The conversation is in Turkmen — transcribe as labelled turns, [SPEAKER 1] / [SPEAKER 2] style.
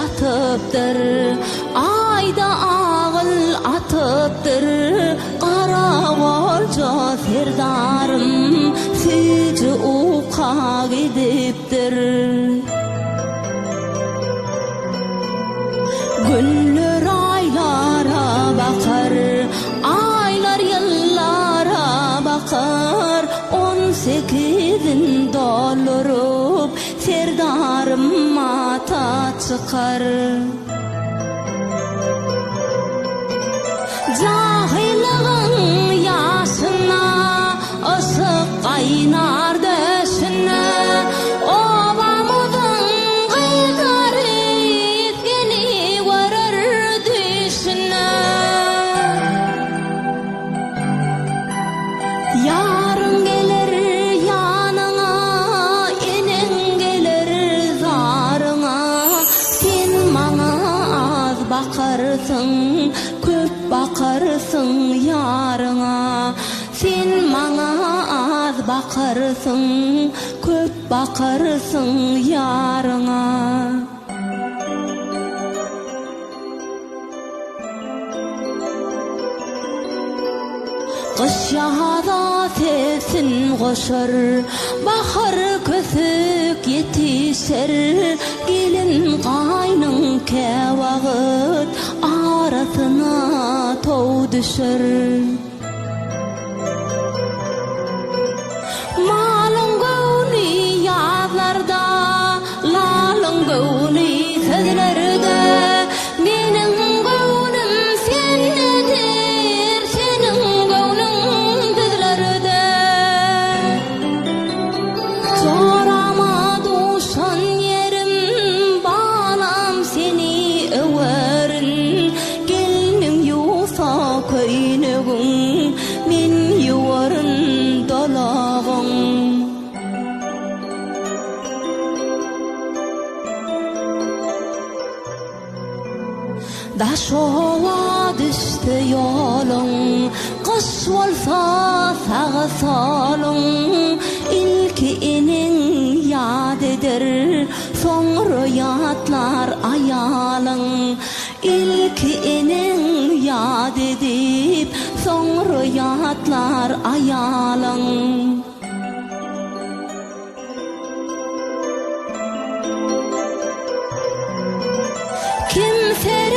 [SPEAKER 1] batypdyr, Aýda agyl atypdyr, Garagolja serdarym süýji uka gidipdir. Günler aýlara bakar, Aýlar ýyllara bakar, On sekizin dolduryp, Serdarym ata çykar. Jahylygyň ýaşyna, Yşyk gaýnar döşüne. Obamyzyň gyzlary Seni görer düýşüne. Ýaryň geler ýanyňa, eneň geler zaryňa, Sen maňa az bakarsyň, köp bakarsyň ýaryňa. Sen maňa az bakarsyň, köp bakarsyň ýaryňa. Gyş ýaza sesin goşar, Bahar kösük ýetişer. Gelin gaýnyň käwagt Arasyna tow düşer. Malyň göwni ýazlarda, lalyň göwni sözlerde. Meniň göwnüm sendedir, seniň göwnüň bizlerde. Jorama duşan ýerim, balam seni öwerin. Gelniň ýuwsa köýnegiň, men ýuwaryn dolagyň. Daş oba düşse ýoluň, gyş bolsa sagy-soluň, ilki eneň ýat eder, soňra ýatlar aýalyň. Ilki eneň ýat edip, soňra ýatlar aýalyň. Kim seret.